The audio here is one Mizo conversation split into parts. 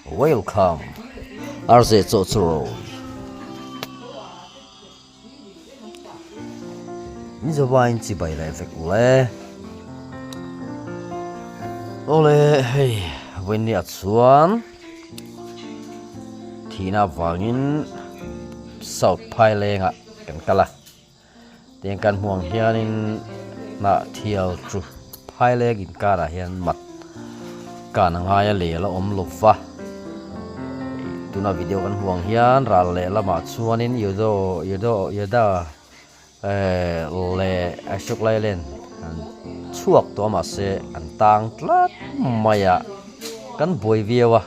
Welcome RJ Chawhchurawi. In zawaiin chibai leh vek ule. Awle hei vawinia chuan thihna avangin South Phailengah kan kal a. Tiang kan hmuh ang hianin hnah thial chu phaileng inkarah hian mat kan a ngai a lel a awm lo va. Tuna video kan hmuh ang hian ral leh lamah chuanin Yudo Yudo Yuda eh leh Ashok Lailen an chhuak tawh a mahse an tang tlat mai a kan buai viau a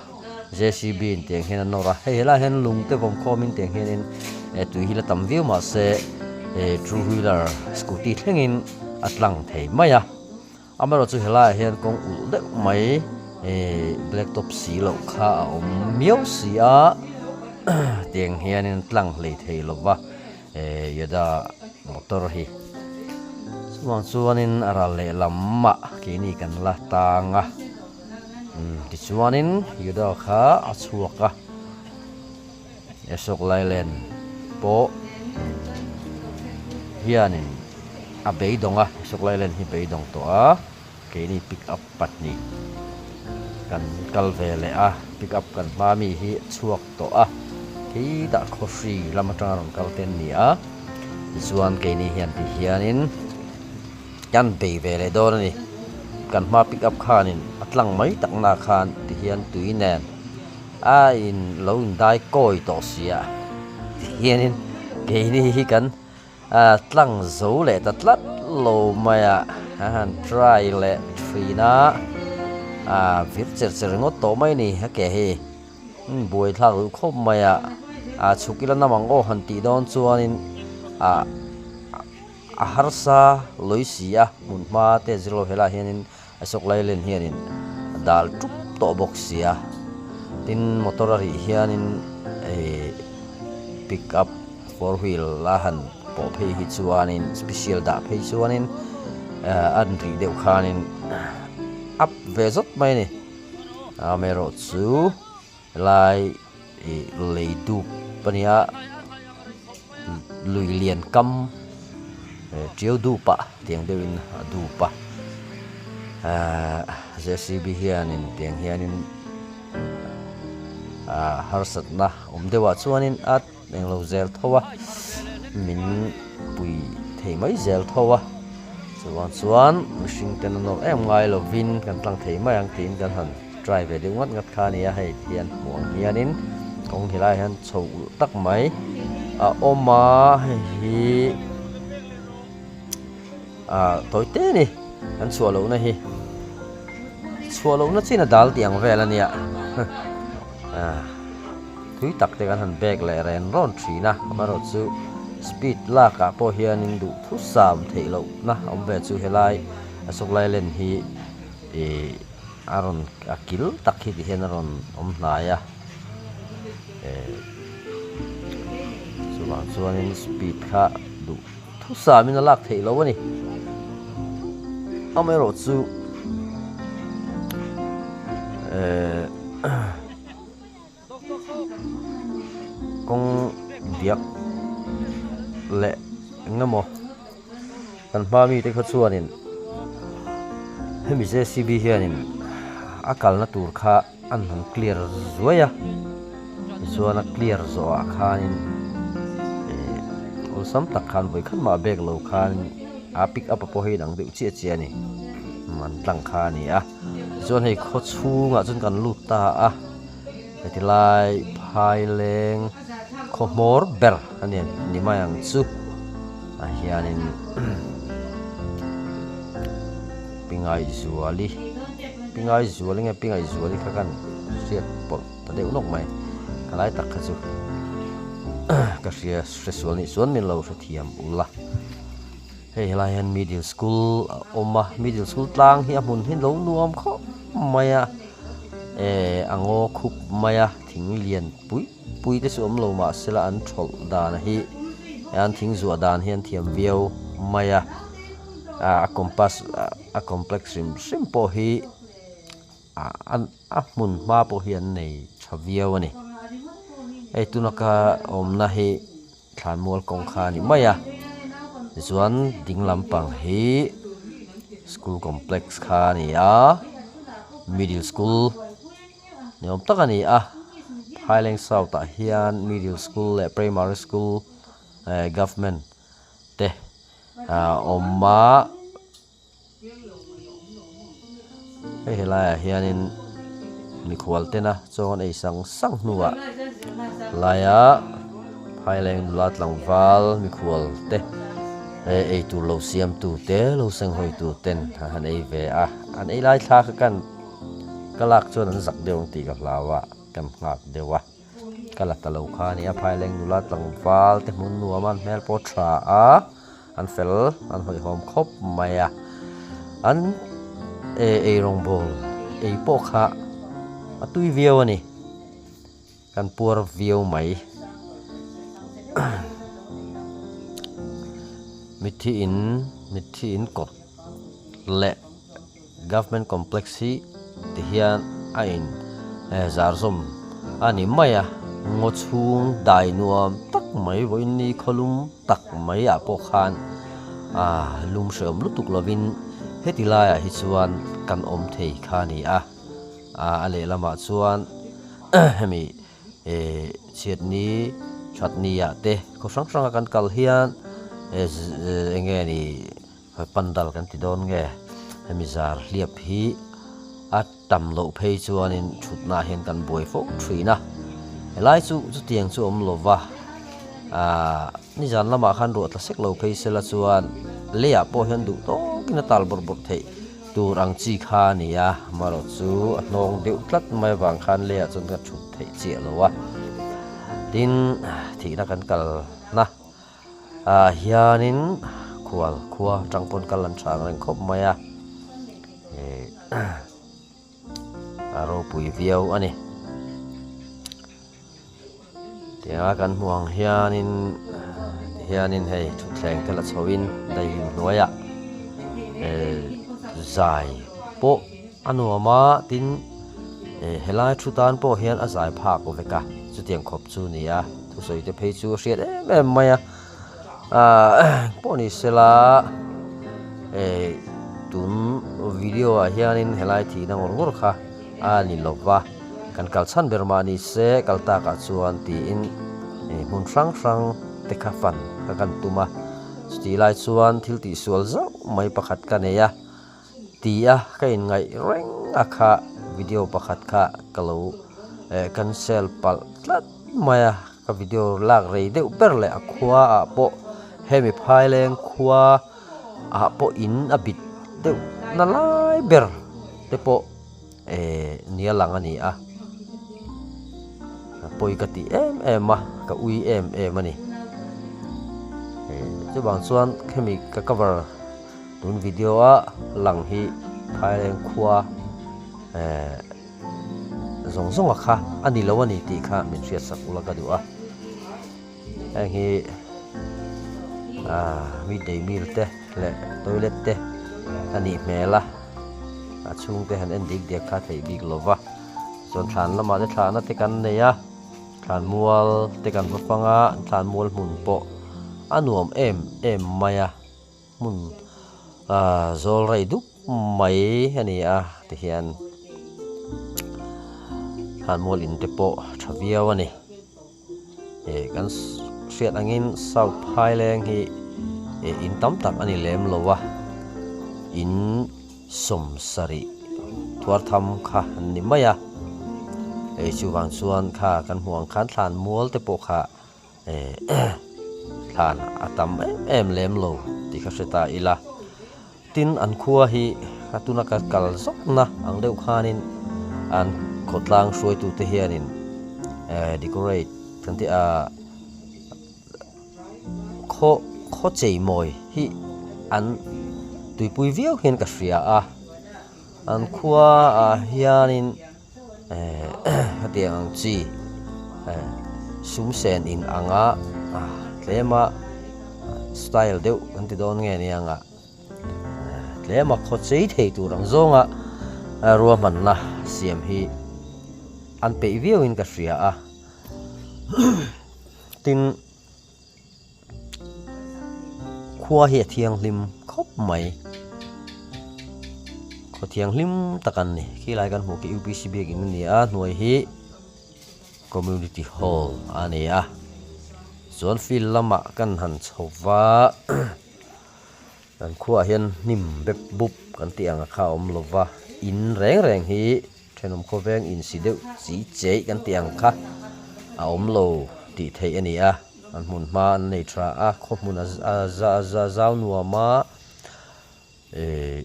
JCB in tiang hian an nawr a hei helaiah hian lung te vawm khawmin tiang hianin eh tui hi la tam viau mahse eh two wheeler scooty thlengin a tlang thei mai a amaherawh chu helaiah hian kawng ulh deuh mai eh black top si loh kha a awm miau si a tiang hianin tlang hlei thei lo va eh Yoda motor hi chuvang chuanin a ral lehlamah keini kan la tang a. Tichuanin Juda kha a chhuak a, Ashok Leyland pawh hianin a beidawng a, Ashok Leyland hi beidawng tawh a, keini pick up pahnih kan kal ve leh a, pick up kan hma mi hi a chhuak tawh a, khitah khawhri lam atanga rawn kal te an ni a, tichuan keini hian ti hianin. Kan bei ve leh dawn a ni. Kan hma pick up khanin a tlang mai takna khan tihian tui nen a in lo in dai kawi tawh si a, tihianin keini hi kan tlang zo leh ta tlat lo mai a, a han try leh thin a, a vir cher cher ringawt tawh mai a ni a ke hi buai thlak duh khawp mai a, a chhuk ila nam ang aw han tih dawn chuanin ah. A harsa lawi si a, hmun hma te zir lo helaiah hianin Ashok Leyland hianin a dal tup tawh bawk si a, tin motor a rih hianin ih pick up four wheel a han pawh phei hi chuanin special dah phei chuanin a an rih deuh khanin up ve zawt mai a ni, amaherawh chu helai ih lei dup a nia lui lian kam tiau dup ah tiang deuhin a dup a ahh JCB hianin tiang hianin ah harsatna awm deuhah chuanin a englo zel tho a min pui thei mai zel tho a chuvang chuan mihring ten a nawr em ngai lovin kan tlang thei mai ang tiin kan han try ve deuh ngat ngat kha a ni a hei hian hmuh ang hianin kawng helaiah hian chho ulh tak mai a awm a hei hi ah tawi te a ni kan chhuah lohna hi chhuah lohna chin a dal tih ang vel a nia ah thui tak te kan han bag leh ren rawn thin a amaherawhchu speed lakah pawh hianin duhthusam theih lohna awm ve chu helai Ashok Leyland hi ih. A rawn a kil tak hi ti hian a rawn awm hnai a eh chuvang chuanin speed kha duh thusamin a lak theih loh a ni amaherawh chu eh kawng diak leh eng emaw kan hma mite kha chuanin hemi JCB hianin a kalna tur kha an han clear zuai a tichuan a clear zawh ah khanin eh awlsam tak khan vawi khat mah bag lo khan a pick up a pawh hi inang deuh chiah chiah a ni an tlang kha a ni a. Tichuan hei khaw chhungah chuan kan lut ta a heti lai phaileng khaw hmawr ber a ni ni mai ang chu ah hianin Pingaihzuali Pingaihzuali nge Pingaihzuali kha kan hriat pawlh ta deuh nawk mai ka lai tak kha chu ka hria hresual nih chuan min lo hrethiam ula. Hei helai hian middle school a awm a middle school tlang hi a hmun hi lo nuam khawp mai a eh a ngaw khup mai a thing lian pui pui te chu awm lo mahsela an thawlh dan hi an thing zuah dan hi an thiam viau mai a ah a compass a complex hrim hrim pawh hi ah a hmun hma pawh hi an nei tha. tha viau a ni. Hei tuna ka awmna hi thlanmual kawng kha a ni mai a tichuan ding lampang hi school complex kha a ni a middle school ni awm tak a ni a phaileng south ah hian middle school leh primary school eh government te a awm a. Hei helaiah hianin mikhual tena chaw an ei sang sang hnuah laia phaileng nula tlangval mikhual te eh eitur lo siamtu te lo senghawitu ten an han ei ve a, an ei lai thla kha kan ka lak chuan an zak deuh ang tih ka hlau a, kan nghak deuh a. Ka la ta lo kha a ni a, phaileng nula tlangval te hmun nuam a an hmel pawh tha a, an fel an hawihhawm khawp mai a, an eh eirawngbawl ei pawh kha a tui viau a ni, kan puar viau mai. Mitthi in mitthi in kawt leh. Government Complex hi ti hian a in zar zawm a ni mai a, ngaw chhung dai nuam tak mai vawiin ni khawlum tak mai ah pawh khan ah lum hrehawm lutuk lovin heti laiah hi chuan kan awm thei kha a ni a, ah a lehlamah chuan hemi eh chhiatni thatni ah te khaw hrang hranga kan kal hian eh eng nge ni. Pandal kan ti dawn nge hemi zar hliap hi a tam loh phei chuanin thutna ah hian kan buai fo thin a, helai chu chutiang chu a awm lo va, aaa nizan lamah khan ruah tla sek lo phei sela chuan leiah pawh hian duh tawkin a tal bawrh bawrh theih tur ang chi kha a ni a, amaherawh chu a hnawng deuh tlat mai avang khan leiah chuan ka thut theih chiah lo a, tin thihna kan kalna. Ah hianin khual khua tang pawn kal an chang reng khawp mai a eh a ropui viau a ni tianga kan hmuh ang hianin tihianin hei thutthleng te la chho in daihlim hnuaiah eh zai pawh a nuam a tin eh helai thu tan pawh hian a zai phak vek a chutiang khawp chu a ni a. Thusawi te phei chu a hriat em em mai a ahh pawh ni sela eh tun video ah hianin helai thihna ngawr ngawr kha a ni lo va kan kal chhan ber mah ni se kal takah chuan tiin eh hmun hrang hrang te kha fan kha kan tum a chutih lai chuan thil tihsual zauh mai pakhat ka nei a ti a ka inngaih reng a kha video pakhat kha ka lo eh cancel palh tlat mai a ka video lak rei deuh ber leh a khua ah pawh hemi phaileng khua ah pawh in a bit deuh na lai ber te pawh eh nia lang a ni a pawi ka ti em em a ka ui em em a ni eh chuvang chuan hemi ka cover. Tun video a lang hi Phaileng khua eh zawng zawng a kha a ni lo a ni tih kha min hriat sak ula ka duh a heng hi ah midday meal te leh toilet te a nih hmel a a chhung te han en dik diak kha theih bik lo va chuan thlan lamah te thlahna te kan nei a thlanmual te kan va fang a thlanmual hmun pawh a nuam em em mai a. Hmun zawl rei dup mai a ni a tihian thlanmual in te pawh tha viau a ni. Ih kan hriat angin South Phaileng hi ih in tam tak a ni lem lo a, in sawmsarih thuar tham kha an ni mai a, hei chuvang chuan kha kan hmuh ang khan thlanmual te pawh kha. Thlan a tam em em lem lo tih ka hre ta ila. Tin an khua hi a tuna ka kal zawkna ang deuh khanin an khawtlang hruaitute hianin decorate kan tih a khaw khaw cheimawi hi an tuipui viau hian ka hria a. An khua ah hianin. Hetiang ang chi sum sen in anga tlema style deuh kan ti dawn nge nia anga tlema khaw chei thei tur ang zawnga ruahmanna siam hi. an peih viau in ka hria a tin khua hi a thianghlim khawp mai khaw thianghlim tak an ni khilai kan hmuh khi upc biakin a ni a hnuai hi community hall a ni a chuan field lamah kan han chho va kan khuaah hian hnim bep bup kan tih ang a kha a awm lo va in reng reng hi Thenawm khawveng insi deuh chi cheih kan tih ang kha a awm lo tih theih a ni a, an hmun hma an nei tha a, khaw hmun a a zau nuam a, eh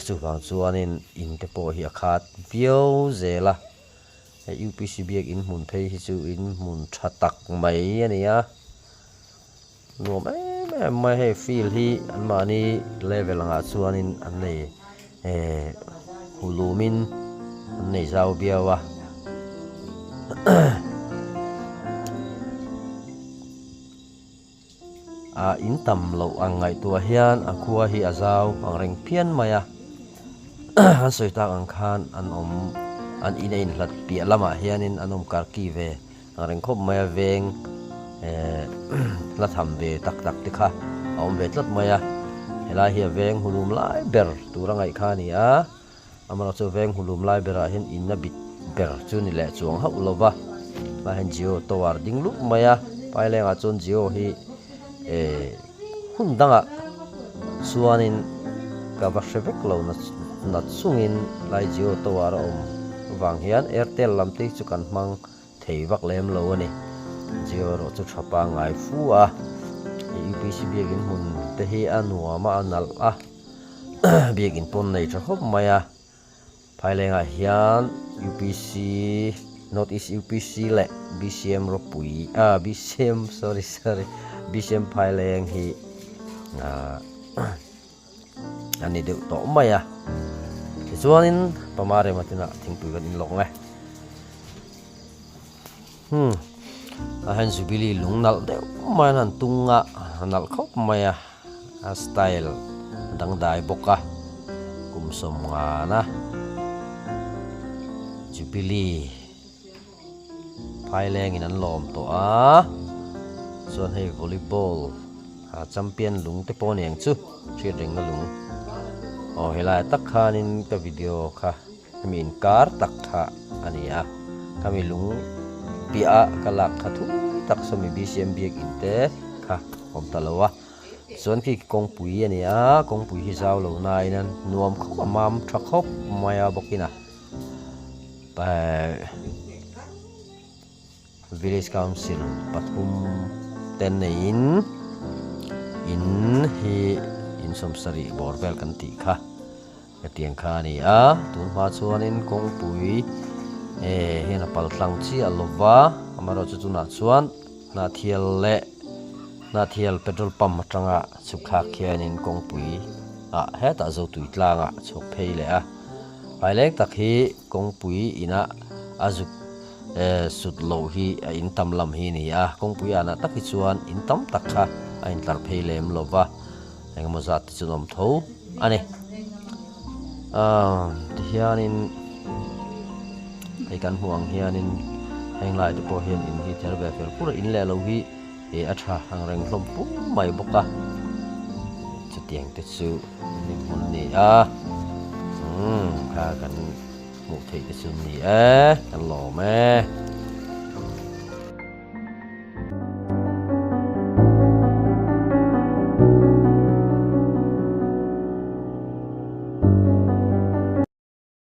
chuvang chuanin in te pawh hi a khat viau zel a, hei UPC biak in hmun phei hi chu in hmun tha tak mai a ni a. Nuam em em mai hei field hi an mahni level angah chuanin an nei eh hulumin an nei zau biau a ah in tam loh ang ngaihtuah hian a khua hi a zau ang reng phian mai a an sawi tak ang khan an awm an in a inhlat piah lamah hianin an awm karki ve. Ang reng khawp mai a veng eh hla tham ve tak tak te kha a awm ve tlat mai a helai hi a veng hulum lai ber tur a ngaih kha a ni a amaherawh chu veng hulum lai berah hian in a bit ber chu ni leh chuang hauh lo va tlaiah hian jio tower ding lup mai a pailengah chuan jio hi eh hun dangah chuanin ka va hre vek lo na chungin tlai jio tower a awm avang hian airtel lam te hi chu kan hmang. Thei vak lem lo a ni. Jio erawh chu tha pangngai fu a, hei UPC biakin hmun te hi a nuam a, a nalh a, biakin pawn nei tha khawp mai a. Phailengah hian UPC, North East UPC leh BCM ropui, ah BCM sorry sorry BCM Phaileng hi ah a ni deuh tawh mai a tichuanin pama rema tinah thingpui kan inlawk ang e hmm ah hian jubilee lung nalh deuh mai an han tung a a nalh khawp mai a a style dangdai bawk a kum sawmngana jubilee Phailengin an lawm tawh a, chuan hei volleyball ah champion lung te pawh a ni ang chu hriat rengna lung aw helaiah tak khanin ka video kha hemi inkar tak kha a ni a khami lung piah a ka lak kha thui tak sawmi bcm biakin te kha awm ta lo a chuan khi kawngpui a ni a kawngpui hi zau lo nain a nuam khawp a mam tha khawp mai a bawkin a. Village Council pathum te neiin in hi in sawmsarih bawr vel kan tih kha hetiang kha a ni a tun hma chuanin kawngpui eh hian a pal tlang chiah lo va amaherawhchu tunah chuan hnathial leh hnathial petrol pump atanga chhuk thlak hianin kawngpui ah hetah zotui tlangah chhuk phei leh a. Paileng tak hi kawngpui inah a zuk sut loh hi a in tam lam hi a ni a, kawngpui anah tak hi chuan in tam tak kha a intlar phei lem lo va, engemaw zat te chu an awm tho a ni. Tihianin hei kan hmuh ang hianin heng lai te pawh hian in hi ther ve fel pur a, in leh lo hi a tha ang reng hlawm pum mai bawk a, chutiang te chu. Ni hmun ni a umm kha kan hmuh theih te chu ni e kan lawm e.